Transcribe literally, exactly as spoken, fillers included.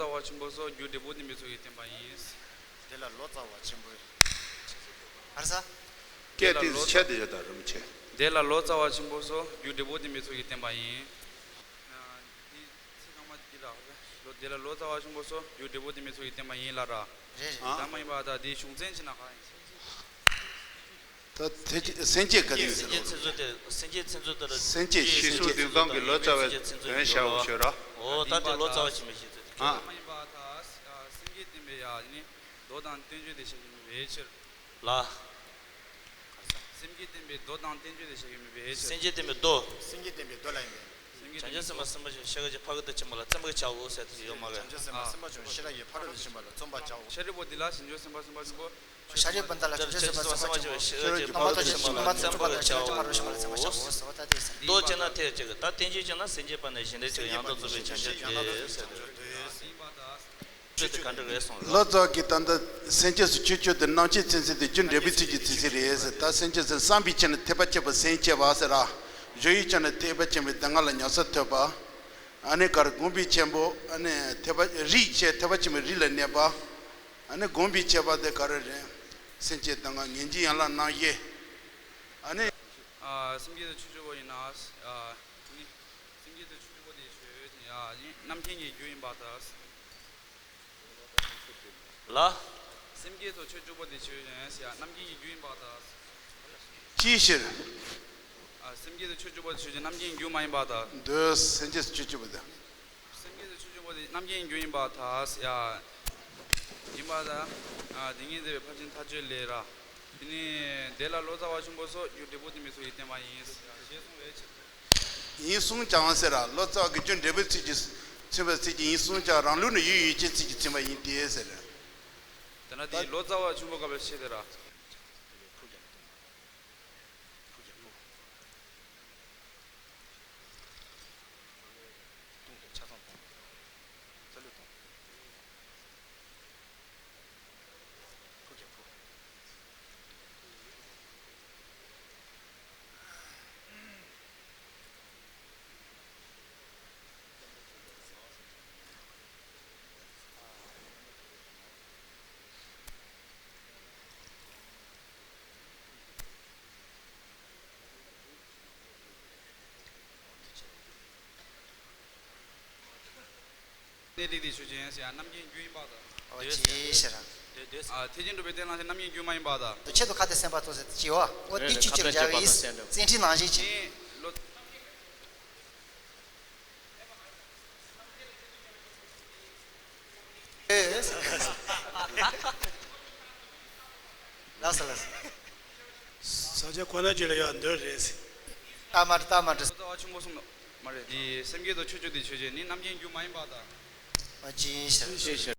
ཙཱ་བ་ཆེན་པོ་སོགས་རྒྱུ་འབྲས་བུ་བསྟན་པའི་ཚུལ་གྱིས་བསྟན་པ་ཡིན། དེ་ལ་ལོ་ཙཱ་བ་ཆེན་པོས། ཨར་ས། སྐད་དེ་ཆེ་དེ་ཡོད་ད་རུམ་ཆེ། དེ་ལ་ལོ་ཙཱ་བ་ཆེན་པོ་སོགས་རྒྱུ་འབྲས་བུ་བསྟན་པའི་ཚུལ་གྱིས་བསྟན་པ་ཡིན། ཨ། འདི་ཚིག་སྔ་མ་འདི་ལ་ལོ་དེ་ལ་ལོ་ཙཱ་བ་ཆེན་པོ་སོགས་རྒྱུ་འབྲས་བུ་བསྟན་པའི་ཚུལ་གྱིས་བསྟན་པ་ཡིན་ལ་ར། རེད་རེད། ད་མ་ཡིན་པ་ད་འདིའི་གཞུང་ཚན་ཕྱི་ན་ག་ཡིན། ད་དེ་སེམས་བསྐྱེད་ག་དེ་ཡིན་ཟེར་སེམས་བསྐྱེད་ཚིག་མཛོད་དེ་སེམས་བསྐྱེད་ཚིག་མཛོད་དེ་ལ་སེམས་བསྐྱེད་ཤེས་བྱ་དེང་སང་གི་ལོ་ཙཱ་བའི་དོན་བྱའོ་ཞོ་ར། འོ་ད་དེ་ལོ་ཙཱ་བ་ཆེན་པོའི་ཤེས་ཚོད་དེ་ཨ། མ་ཡིན་པ་ད་སེམས་བསྐྱེད་བསྟན་པའི་ཡ་ནི་མདོ་དང་བསྟན་བཅོས་དེ་བཤད་ཀྱི་མེད་པའི་ཕྱིར། ལ། སེམས་བསྐྱེད་བསྟན་པའི་མདོ་དང་བསྟན་བཅོས་དེ་བཤད་ཀྱི་མེད་པའི་ཕྱིར། སེམས་བསྐྱེད་བསྟན་པའི་མདོ། སེམས་བསྐྱེད་བསྟན་པའི་མདོ་ལ་ཡིན་པས། སེམས་བསྐྱེད་བསྟན་པའི་བྱང་ཆུབ་སེམས་དཔའ་སེམས་དཔའ་ཆེན་པོ་ཤེས་རབ་ཀྱི་ཕ་རོལ་ཏུ་ཕྱིན་པ་ལ་བརྩོན་པར་བྱའོ་ཟེར་དུ་ཡོད་མ་རེད། བྱང་ཆུབ་སེམས་དཔའ་སེམས་དཔའ་ཆེན་པོ་ཤེས་རབ་ཀྱི་ཕ་རོལ་ཏུ་ཕྱིན་པ་ལ་བརྩོན་པར་བྱའོ། ཤཱ་རིའི་བུ་ཤཱ་རིའི་བུ་དེ་ལ་བྱང་ཆུབ་སེམས་དཔའ་སེམས་དཔའ་ཆེན་པོ། ཤཱ་རིའི་བུ་དེ་ལ་བྱང་ཆུབ་སེམས་དཔའ་སེམས་དཔའ་ཆེན་པོ་ཤེས་རབ་ཀྱི་ཕ་རོལ་ཏུ་ཕྱིན་པ་ལ་བརྩོན་པར་བྱའོ། མདོ་སྤྱིར་ན་ཐལ་ཅིག་ད་བསྟན་བཅོས་སྤྱིར་ན་སེམས་བསྐྱེད་པ་ནི་གཞན་དོན་གྱི་ཡང་དག་རྫོགས་པའི་བྱང་ཆུབ་སྟེ་ཟེར་ཏེ། ཆོས་དེ་ག་འདྲ་རེད་གསུངས་ལ། ལོ་ཙཱ་བ་གིས་ད་ལྟ་སེམས་བསྐྱེད་སུ་ཆོས་སྤྱོད་དེ་རྣམ་བཤད་ཚིག་མཛོད་དེ་རྒྱུ་འབྲས་བུའི་ཚིག་གི་ཚིག་ཟིན་རེད་ཟེར། ད་སེམས་བསྐྱེད་ཟེར་བསམ་པའི་ཆ་ནས་ཐེག་པ་ཆེན་པོ་སེམས་བསྐྱེད་པ་ཟེར་ར། གཞོལ་བའི་ཆ་ནས་ཐེག་པ་ཆེན་པོའི་གདམས་ངག་ལ་ཉམས་སུ་ཐོས་པ། ཨ་ནི་ག་རེ་བསྒོམ་པའི་ཆེན་པོ་ཨ་ནི་ཐེག་པ་རིགས་ཆེ་ཐེག་པ་ཆེན་པོའི་རིགས་ལ་གནས་པ། ཨ་ནི་བསྒོམ་པའི་ཁྱད་པར་དེ་ག་རེ་རེད། སེམས་བསྐྱེད་གདམས་ངག་ངེས་འབྱིན་ཡན་ལག་རྣམ་བཞི། ཨ་ནི། ཨ། སེམས་བསྐྱེད་དེ་ཆོས་སྤྱོད་པོ་ཡིན་ན། ཨ། ནི། སེམས་བསྐྱེད་དེ་ཆོས་སྤྱོད་པོ་དེ་ཆོས་ཡིན་ཡ། རྣམ་མཁྱེན་གྱི་རྒྱུ་ཡིན་པར་ཐལ། ལ། སེམས་བསྐྱེད་དེ་ཆོས་སྤྱོད་པོ་དེ་ཆོས་ཡིན་ཡ། རྣམ་མཁྱེན་གྱི་རྒྱུ་ཡིན་པར་ཐལ། ཅིའི་ཕྱིར། ཨ། སེམས་བསྐྱེད་དེ་ཆོས་སྤྱོད་པོ་དེ་ཆོས་ཅན། རྣམ་མཁྱེན་གྱི་རྒྱུ་མ་ཡིན་པར་ཐལ། འདོད། སེམས་བསྐྱེད་དེ་ཆོས་སྤྱོད་པོ་དེ། སེམས་བསྐྱེད་དེ་ཆོས་སྤྱོད་པོ་དེ་རྣམ་མཁྱེན་གྱི་རྒྱུ་ཡིན་པར་ཐལ། ཡ། ཡིན་པར་ཐལ། ཨ། དེ་ཉིད་འདོད་པའི་ཕར་ཕྱིན་ཐག་ཆོད་ལས་ར། དེ་ནི་དེ་ལ་ལོ་ཙཱ་བ་ཆེན་པོ་སོགས་རྒྱུ་འབྲས་བུ་བསྟན་པའི་ཚུལ་གྱིས་བསྟན་པ་ཡིན། ཞེས་གསུངས་པའི་ཕྱིར། ཡིན་གསུངས་ཀྱང་ཟེར་ར། ལོ་ཙཱ་བ་གིས་རྒྱུ་འབྲས་བུའི་ཚུལ་གྱིས་མཚོན་པའི་ཚུལ་གྱིས་ཡིན་གསུངས་ཀྱང་རང་ལུགས་ནི་ཡུལ་ཡུལ་ཅན་ཚུལ་གྱིས་མཚོན་པ་ཡིན་ཏེ་ཟེར། དེ་ན་དེ་ལོ་ཙཱ་བ་ཆེན་པོ་ག་པའི་ཕྱིར་དེ་ར། གནས་ལུགས་དེ་ཆོས་ཅན་ཟེར་ཡང་རྣམ་མཁྱེན་རྒྱུ་ཡིན་པར་ཐལ། འོ་ཅི་ཟེར་ར། ཨ། ཐེག་ཆེན་གྲུབ་པའི་རྟེན་ལ་ཞེན་རྣམ་མཁྱེན་རྒྱུ་མ་ཡིན་པར་ཐལ། ཆེད་དུ་ཁ་ཏས་སེམས་པ་ཐོབ་ཟེར་ཅི་ཡོད། འོ་དེ་ཆོས་ཅན་སྦྱར་བའི་བཙན་ཁྲིད་ནང་བཞིན་ཅི། ལོ། ལགས་སོ་ལགས་སོ། ས་ཆ་ཁོ་ན་ཅིག་ལ་ཡང་འདོད་རེད། ལྟ་མ་ལྟ་མ་འདྲི། ལོ་ཙཱ་བ་ཆེན་པོ་གསུངས་མ་རེད། དེ་སེམས་བསྐྱེད་དེ་ཆོས་སྤྱོད་དེ་ཆོས་ཅན། ནི་རྣམ་མཁྱེན་རྒྱུ་མ་ཡིན་པར་ཐལ། ཨ། ཅི་ཟེར།